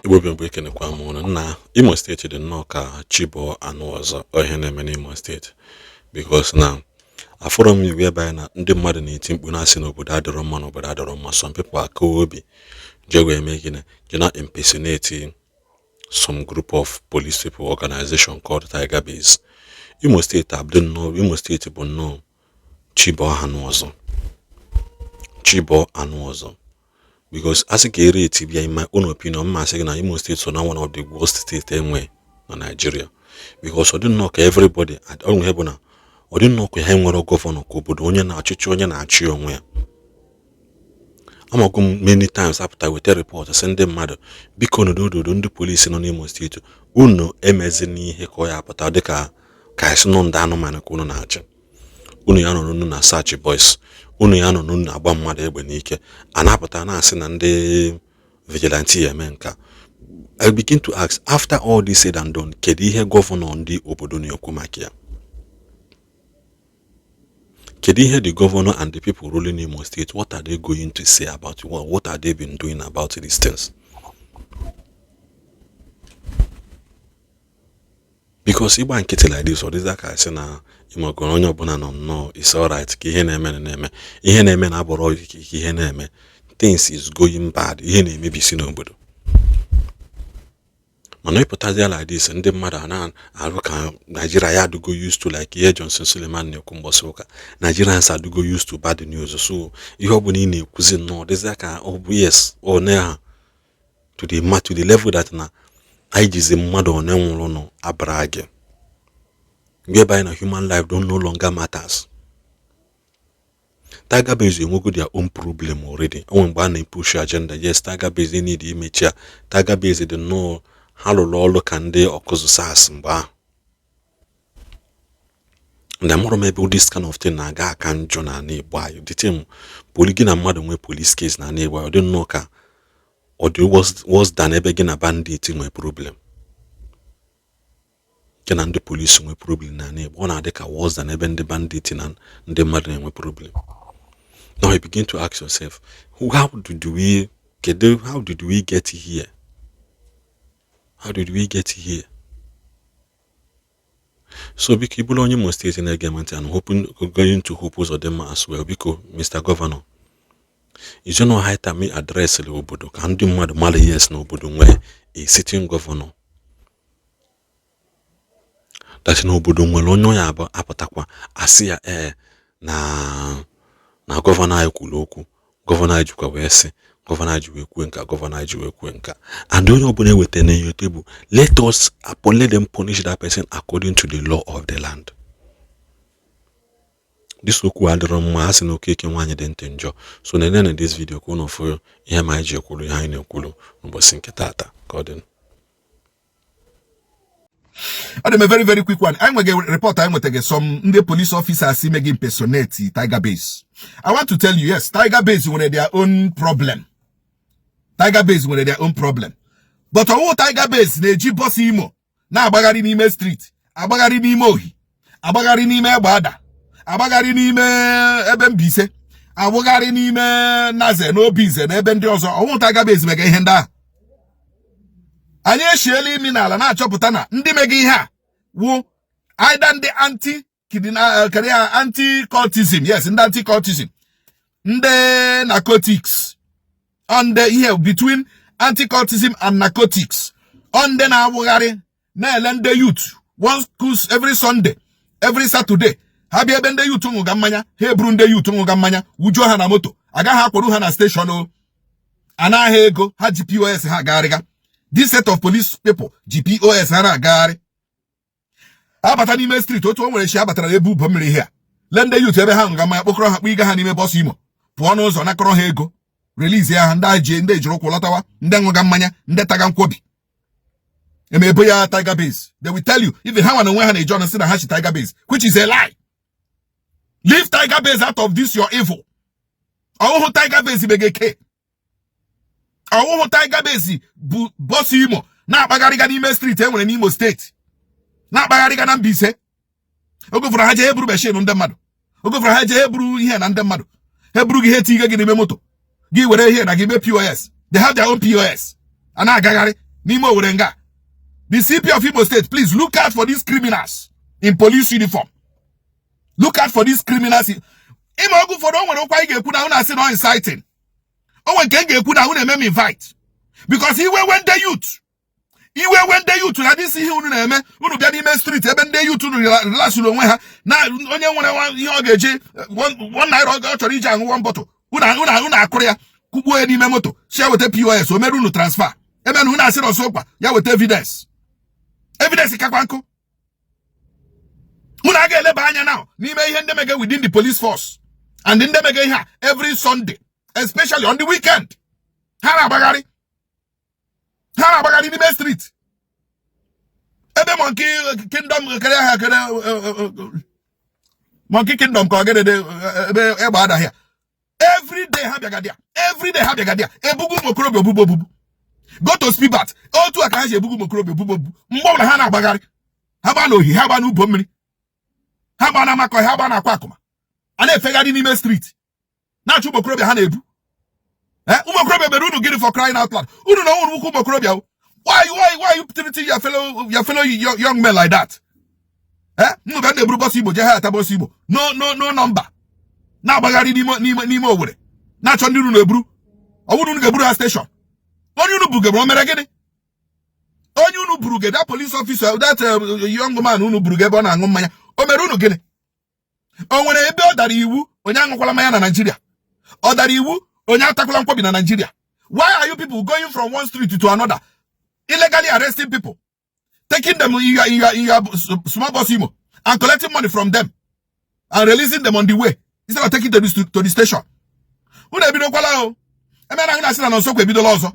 Igbo bi mgbe ekenekwa m ụnụ na Imo steeti dị nnọọ ka chi bọọ anụ ọzọ. Ọ ihe na-eme n'Imo steeti, because na afụrọ m iwu ebe anyị na ndị mmadụ na-eti mkpu na-asị na obodo adịrọ mma, na obodo adịrọ mma. Some people aka obi jee wee mee gịnị? Jee na impersonate some group of police people organization called Tiger Base. Imo steeti abụdị nnọọ, Imo steeti bụ nnọọ chi bọọ anụ ọzọ, chi bọọ anụ ọzọ, because a sị ka ere eti bịa, in my own opinion, mma asị gị na Imo steeti so na one of the worst state enwe na Nigeria, because ọ dị nnọọ ka everybody ọ nwere bụ na ọ dị nnọọ ka ha nwere gọvanọ, ka obodo onye na-achịchị, onye na-achị onwe ya. Amago m many times apụta weta report sị ndị mmadụ, biko, n'ododo ndị polisi nọ n'Imo steeti, unu emezina ihe ka ọ ya apụta dịka ka esi nọ ndị anụmanụ ka unu na-achị. Unu ya nọ n'unu na search boys, unu ya nọ n'unu na-agba mmadụ egbe n'ike, a na-apụta na-asị na ndị vigilante eme nka. I begin to ask, after all this said and done, kedu ihe gọvanọ ndị obodo na-ekwu maka ya? Kedu ihe the governor and the people ruling Imo State, what are they going to say about it? What are they been doing about these things? Because ịgba nkịtị like this, ọ dịza ka sị na ịmagoro onye ọbụla nọ nnọọ is alright, ka ihe na-eme na-eme, ihe na-eme na abụrọ ka ihe na-eme. Things is going bad, ihe na-emebisi n'obodo. Mana ịpụtazi like this, ndị mmadụ a na-arụ ka Nigeria ya adịgo used to, like ihe Johnson Suleman na-ekwu mbọsị ụka, Nigerians adịgo used to bad news. So ihe ọbụla ị na-ekwuzi nnọọ dịzịa ka ọ bụ yes ọ na ha to the level that na anyị jizi mmadụ one nwụrụnụ abara gị, whereby na human life don't no longer matters. Tiger Base enwego their own problem already. Onwe mgbe a na-epush agenda, yes, Tiger Base need imechi ya. Tiger Base dị nnọọ, ha lụrụ ọrụ ka ndị ọkụzụ SARS mgbe ahụ. And amụrụ m ebe this kind of thing na-aga aka njọ na ala Igbo anyị. The thing poli gị na mmadụ nwee police case na ala Igbo anyị, ọ dị nnọọ ka ọ dị worse than ebe gị na bandit nwee problem. Gị na ndị polisi nwee problem na ala Igbo, ọ na-adị ka worse than ebe ndị bandit na ndị mmadụ na-enwe problem. Now you begin to ask yourself, how did we kedu, how did we get here? How did we get here? So biko, ị bụrụ onye Imo steeti na-ege m ntị and hoping going to Hope Uzodimma as well, biko, Mr. Governor, is it not high time ị address obodo ka ndị mmadụ mara, yes, na obodo nwee a sitting governor, that na obodo nwere onye ya abụ apụtakwa asị ya ee na gọvanọ anyị kwuru okwu, gọvanọ anyị jikwa wee sị, gọvanọ anyị ji wee kwue nka, gọvanọ anyị ji wee kwue nka, and onye ọbụla eweta na ihe tebụl, let us let them punish that person according to the law of the land. This okwu adịrọ mma. A sị na okeke nwaanyị dị ntị njọ. So na na this video ka unu fụ ihe ma anyị ji ekwuru ihe anyị na-ekwuru n'ụbọchị nke taata. Ka ọ dị. Ọ dị m a very very quick one. Anyị nwege report, anyị nwetaghị some ndị police officers imegi impersonate Tiger Base. I want to tell you, yes, Tiger Base nwere their own problem. Tiger Base nwere their own problem, but ọwụ Tiger Base na-eji bus Imo na-agbagharị n'ime street, agbagharị n'ime Ohi, agbagharị n'ime Egbeada, agbagharị n'ime ebe Mbaise, agbagharị n'ime Naze na Obinze na ebe ndị ọzọ. Ọwụ Tiger Base mega ihe ndị ahụ. Anyị eshiela imi n'ala na-achọpụta na ndị mega ihe a wụ either ndị anti anti cultism, yes, ndị anti cultism, ndị narcotics, ndị ihe between anti cultism and narcotics, ọ ndị na-awụgharị na-ele ndị youth one schools every Sunday, every Saturday. Ha bịa ebe ndị youth ṅụga mmanya, ha eburu ndị youth ṅụga mmanya wujuo ha na moto, agaghị akwaru ha na station o anaghị ego ha ji POS ha agagharịga. This set of police people ji POS ha na-agagharị abata n'ime street. Otu o nwere chi abatara ebe ụbọ mmiri ihe a, lee ndị youth ebe ha ṅụga mmanya, kpokọrọ ha, kpọ ịga ha n'ime bus Imo, pụọ n'ụzọ, nakọrọ ha ego, release ha. Ndị ji ndị ejiri ụkwụ lọtawa, ndị ṅụga mmanya, ndị taga nkwobi eme ebo ya Tiger Base. They will tell you, even ha nwa na onwe ha na-eji ọnụ sị na ha chi Tiger Base, which is a lie. Leave Tiger Base out of this your evil. Ọhụhụ Tiger Base megeke, ọwụhụ Tiger Base bụ bus Imo na-akpagharịga n'ime street e nwere n'Imo steeti, na-akpagharịga na Mbaise. Oge ụfọdụ ha jee eburu machine ndị mmadụ, oge ụfọdụ ha jee eburu ihe na ndị mmadụ, ha eburu gị ihe tinye gị n'ime moto gị, were ihe na gị mee POS. They have their own POS, a na-agagharị. n'ime Owerri nga. The CP of Imo State, please look out for these criminals in police uniform. Look out for these criminals. Ime oge ụfọdụ, o nwere okwu anyị ga-ekwu na unu asị na inciting. O nwere nke m ga-ekwu na unu eme m invite, because iwe we ndị youth, iwe we ndị youth na dịsi ihe unu na-eme. Unu bịa n'ime street ebe ndị youth unu relasịrị onwe ha na onye nwere ihe ọ ga-eji ₦1 ọ chọrọ iji aṅụ one bottle, unu akụrụ ya, kụgbuo ya n'ime moto, si ya weta POS. O mere unu transfer ebe na unu asị na ọsọ ụkwa ya weta evidence. Evidence kakwa nkụ. Unu a ga-eleba anya now n'ime ihe ndị mege within the police force and ndị mege ihe a every Sunday, especially on the weekend. Ha na-agbagharị n'ime street ebe Monkey Kingdom kere ha kere Monkey Kingdom ka ọ gịnị dị ebe egbe adaghị ya. Every day ha bịaga there, every day ha bịaga there ebugu ụmụ okorobịa obubu obubu. Go to Speedbat, otu a ka ha si ebugu ụmụ okorobịa obubu obubu. Mgbe ọbụla ha na-agbagharị, ha gbaa n'ohi, ha gbaa n'ụbọ mmiri, ha gbaa na amakọ, ha gbaa na akwa akụma, a na-efegharị n'ime street na-achụ ụmụ okorobịa ha na-ebu. Ụmụ okorobịa mere unu gịnị, for crying out loud? Unu na unu ukwu ụmụ okorobịa, why you treating your fellow young men like that? Nnụ ga na-eburu bus Imo jee ha ata bus Imo, no number, na-agbagharị n'ime Owerri na-achọ ndị unu na-eburu. Ọ bụrụ unu ga-eburu ha station, onye unu bugeburu o mere gịnị? Onye unu buru ge, that police officer, that young man unu buru ge ebe ọ na-aṅụ mmanya, o mere unu gịnị? O nwere ebe ọ dara iwu onye aṅụkwala mmanya na Naịjirịa? Ọ dara iwu onye atakwala nkwobi na Naịjirịa? Why are you people going from one street to another, illegally arresting people, taking them in your small bus Imo and collecting money from them and releasing them on the way instead of taking them to the station? Unu ebidokwala o. Emere ahụ na-asị na Nọnsokwa ebidola ọzọ.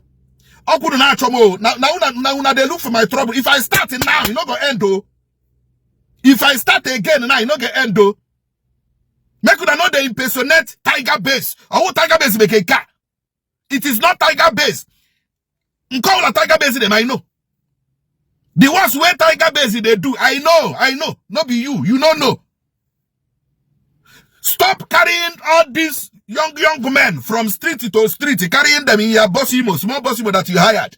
Ọkwụ unu na-achọ m o. Na una dey look for my trouble. If I start now, e no go end o. If I start again now, e no go end o. Make una no dey impersonate Tiger Base. Ọwụ Tiger Base bekee ka it is not Tiger Base. Nke ọbụla Tiger Base dem, I know the ones wey Tiger Base dey do. I know, I know. No be you, you no know. Stop carrying all these young young men from street to street, carrying them in your bus Imo, small bus Imo that you hired,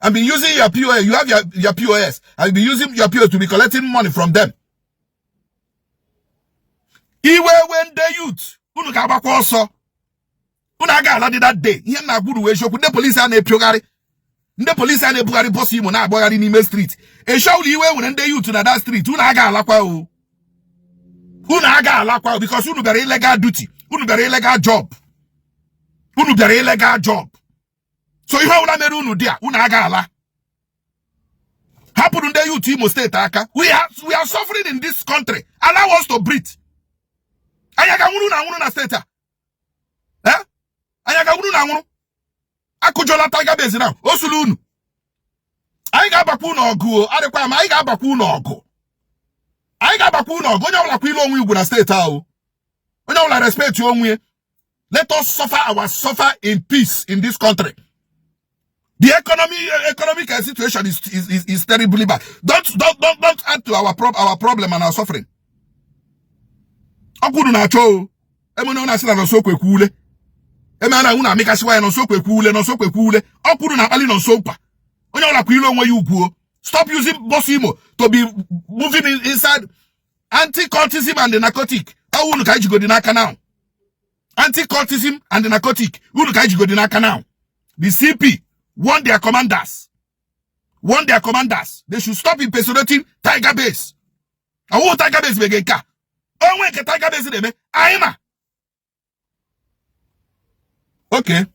and be using your POS. You have your POS and be using your POS to be collecting money from them. Iwe we ndị youth, unu ga-agbakwa ọsọ. Unu aga ala dị that day. Ihe m na-agwuru wee eziokwu. Ndị polisi a na-epiogharị, ndị polisi a na-ebugharị bus Imo na-agbagharị n'ime street eshọwụlụ, iwe nwere ndị youth na that street. Unu aga alakwa o, unu aga alakwa o, because unu bịara illegal duty, unu bịara illegal job, unu bịara illegal job. So ihe ọbụla mere unu dị a, unu aga ala. Hapụrụ ndị youth Imo Steeti aka. We are suffering in this country. Allow us to breathe. Anyị aga nwụrụ na anwụrụ na steeti a. Eh, anyị aga nwụrụ na anwụrụ. Akụjọla Tiger Base na o sulu unu. Anyị ga-abakwa unu ọgụ o. Adịkwa ma anyị ga-abakwa unu ọgụ, anyị ga-abakwa unu ọgụ. Onye ọbụla kwa ilu onwe ugwu na steeti ahụ. Onye ọbụla respect onwe ya. Let us suffer our suffer in peace in this country. The economic situation is terribly bad. Don't add to our problem and our suffering. Ọkwa unu na-achọ o. Emene unu asị na Nọnsokwa ekwule. Eme na unu amịkasịwa ya, Nọnsokwa ekwule, Nọnsokwa ekwule. Ọkwa unu na-akpali Nọnsokwa. Onye ọbụla kwa ilu onwe ya ugwu o. Stop using bus Imo to be moving inside anti-cultism and the narcotic. Ọ unu ka anyị jigodi n'aka now. Anti-cultism and the narcotic. Unu ka anyị jigodi n'aka now. The CP warn their commanders. Warn their commanders. They should stop impersonating Tiger Base. Ọwụ Tiger Base mege nke a. Onwe nke Tiger Base na-eme. Anyị ma. Okay.